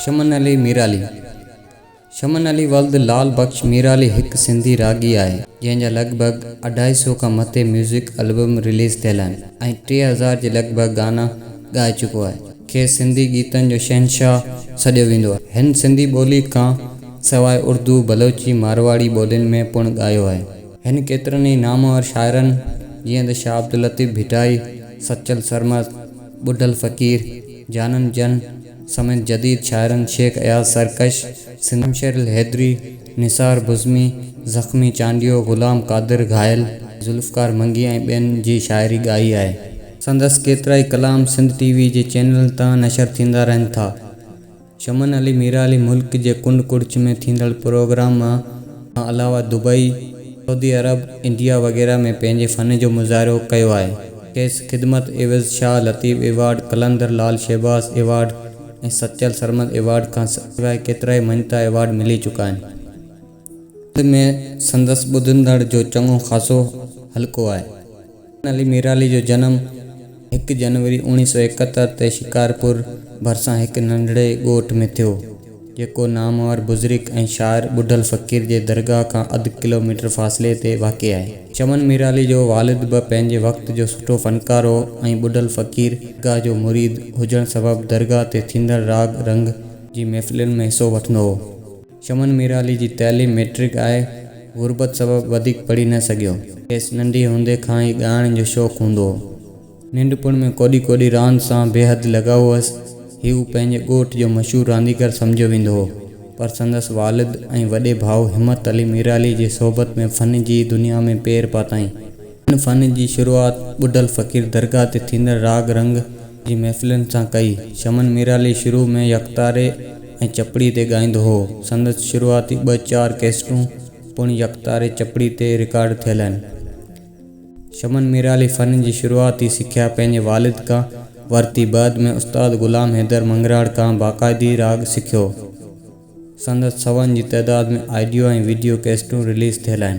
شمن علي ميرالي، شمن علي ولد لال بخش ميرالي هڪ سنڌي راڳي آهي، جنهن جا لڳ ڀڳ اڍائي سئو کان مٿي ميوزڪ البم رليز ٿيل آهن ۽ 3000 جي لڳ ڀڳ گانا ڳائي چڪو آهي. کيس سنڌي ڳيتن جو شهنشاهه سڏيو ويندو آهي. هن سنڌي ٻولي کان سواء اردو، بلوچي، مارواڙي ٻولين ۾ پڻ ڳايو آهي. هن ڪيترن ئي نامور شاعرن جيئن ته شاهه عبداللطيف ڀٽائي، سچل سرمست، ٻڍل فقير، جانن جن سميت جديد شاعرن شيخ اياز سرڪش، شمشير الحيدري، نثار بزمي، زخمي چانڊيو، غلام قادر گهايل، ذوالفقار منگي ۽ ٻين جي شاعري ڳائي آهي. سندس ڪيترائي ڪلام سنڌ ٽي وي جي چينلن تان نشر ٿيندا رهن ٿا. شمن علي ميرالي ملڪ جي ڪنڊ ڪڙڇ ۾ ٿيندڙ پروگرام کان علاوه دبئي، سعودي عرب، انڊيا وغيره ۾ پنهنجي فن جو مظاهرو ڪيو آهي. کيس خدمت عيوض Shah Latif award, Qalandar Lal Shahbaz award ۽ Sachal Sarmad award کان سواء ڪيترائي مڃتا ايوارڊ ملي چڪا آهن. سنڌ ۾ سندس ٻڌندڙ جو چڱو خاصو حلقو آهي. حسن علي ميرالي جو جنم هڪ جنوري 1971 تي شڪارپور ڀرسان هڪ ننڍڙي ڳوٺ ۾ ٿيو، جيڪو نامور بزرگ ۽ شاعر ٻڍل فقير جي درگاهه کان اڌ ڪلوميٽر فاصلي تي واقع آهي. چمن ميرالي جو والد به پنهنجي وقت جو سٺو فنڪار هو ۽ ٻڍل فقير درگاهه جو مريد هجڻ سبب درگاهه تي ٿيندڙ راڳ رنگ جي محفلن ۾ حصو وٺندو هو. چمن ميرالي جي تعليم مئٽرڪ آهي، غربت سبب وڌيڪ پڙهي نه سگهيو. کيس ننڍي هوندي کان ئي ڳائڻ جو شوق هوندو هو. ننڍپڻ ۾ ڪوڏي ڪوڏي راند سان بيحد لڳاء هئس. هي هو پنهنجي ڳوٺ جو مشهور رانديگر سمجهيو ويندو هو. پر سندس والد ۽ وڏي ڀاء همت علي ميرالي جي صحبت ۾ فن جي دنيا ۾ پير پاتائين. هن فن جي شروعات ٻڍل فقير درگاهه تي ٿيندڙ راڳ رنگ جي محفلن سان ڪئي. شمن ميرالي شروع ۾ يڪتاري ۽ چپڙي تي ڳائيندو هو. سندس شروعاتي ٻه چار ڪيسٽون پڻ يڪتاري چپڙي تي رڪارڊ ٿيل آهن. شمن ميرالي فن جي شروعاتي سکيا پنهنجي والد کان ورتي بعد ۾ استاد غلام حيدر منگراڙ کان باقاعدي راڳ سکيو. سندس سون جي تعداد ۾ آڊيو ۽ وڊيو ڪيسٽون رليز ٿيل آهن.